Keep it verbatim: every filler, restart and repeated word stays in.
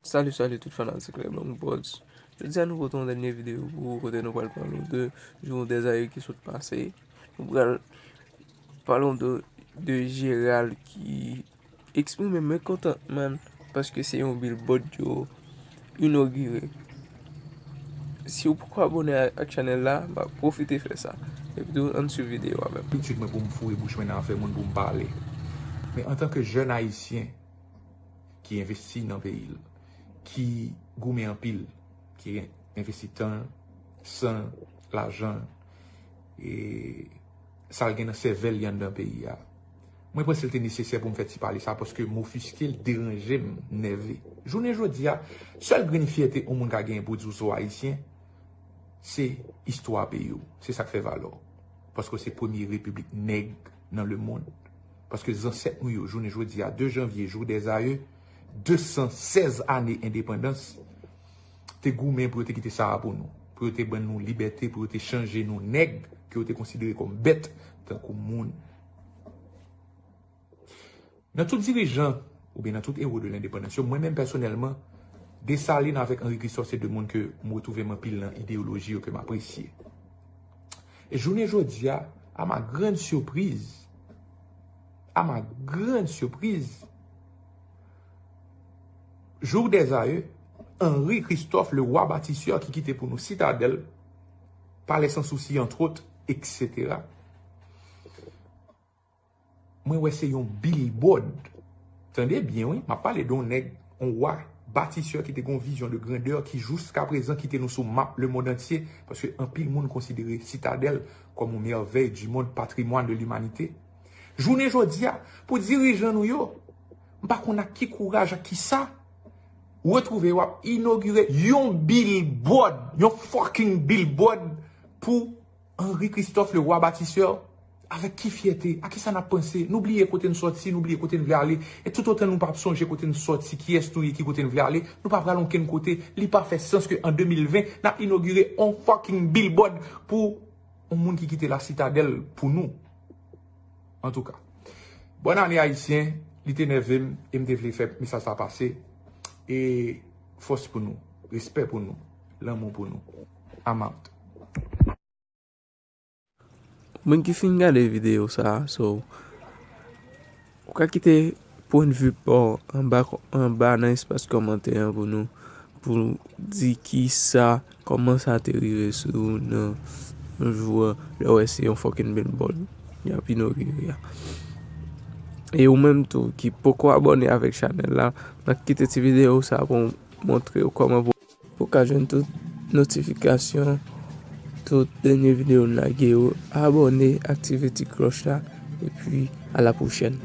Salut, salut tout fanatik Leblanc Broths. Jodi a nou pote yon dènye videyo pou ou kote nou pral pale w de Jour des Aïeux ki sot pase. Nou pral pale w de, de Gérald ki eksprime mekontantman paske se yon billboard yo inogire. Si w poko abòne a- ak chanèl la, ba pwofite fè sa. Epi tou, ann swiv videyo a menm. Abitid mwen pou m foure bouch mwen nan afè moun pou m pale. Men antanke jèn ayisyen ki envesti nan peyi l, ki goumen anpil, ki envesti tan, san, lajan, e sa l gen nan sèvèl li anndan peyi a. Mwen panse l te nesesè pou m fè ti pale sa paske m ofiske, l deranje m, m nève. Jounen jodi a, sèl grenn fyète yon moun ka genyen pou di w se w ayisyen, se istwa peyi w. Se sa k fè valè w. Paske w se premye repiblik nèg nan lemonn. Paske zansèt nou yo, jounen jodi a, de janvye, Jour des Aïeux, de san sèz ane endepandans, te goumen pou yo te kite sa a pou nou. Pou yo te ban nou libète, pou yo te chanje nou nèg ke yo te konsidere kòm bèt, tankou moun. Nan tout dirijan, oubyen nan tout ewo de lendepandans yo, mwen menm pèsonèlman, Desalin avèk Henri Christophe se de moun ke m retwouve m anpil nan ideyoloji yo ke m apresye. E jounen jodi a, à ma grande surprise, à ma grande surprise, Jour des Aïeux, Henri Christophe, le roi bâtisseur ki kite pou nou Sitadèl, Palais Sans Souci, entre autres, et cetera. Mwen wè se yon billboard. Tande byen, wi, m ap pale de yon nèg, yon wa, batisè ki te gen yon vizyon de grandè ki jiska prezan kite nou sou map lemonn antye, paske anpil moun konsidere Sitadèl kòm yon merveille du monde, patrimoine de l'humanité. Jounen jodi a, pou dirijan nou yo, m pa konn ak ki kouraj, ak ki sa, retwouve w ap inogire yon billboard, yon fucking billboard pou Henri Christophe, le roi bâtisseur, avèk ki fyète? A kisa n ap panse? Nou bliye kote n sòti, nou bliye kote n vle ale. E toutotan nou p ap sonje kote n sòti, kiyès nou ye, ki kote n vle ale, nou pa pral okenn kote. Li pa fè sans ke an de mil ven, n ap inogire on fucking billboard pou on moun ki kite la Sitadèl pou nou. Antouka, bòn ane ayisyen, li te nève m e m te vle fè mesaj sa pase. E fòs pou nou, respè pou nou, lanmou pou nou. I'm out. Moun ki fin gade videyo sa a, so, ou ka kite pwennvi pa w anba, anba nan espas kòmantè an pou nou, pou di kisa, kòman sa te rive sou ou nan jou a, lè w wè se yon fucking billboard y ap inogire a. E ou menm tou ki poko abòne avèk chanèl la, n ap kite ti videyo sa pou montre w kòman pou, pou ka jwenn tout notifikasyon, tout dènye videyo n lage yo. Abòne, aktive ti klòch la, epi a la pwochèn.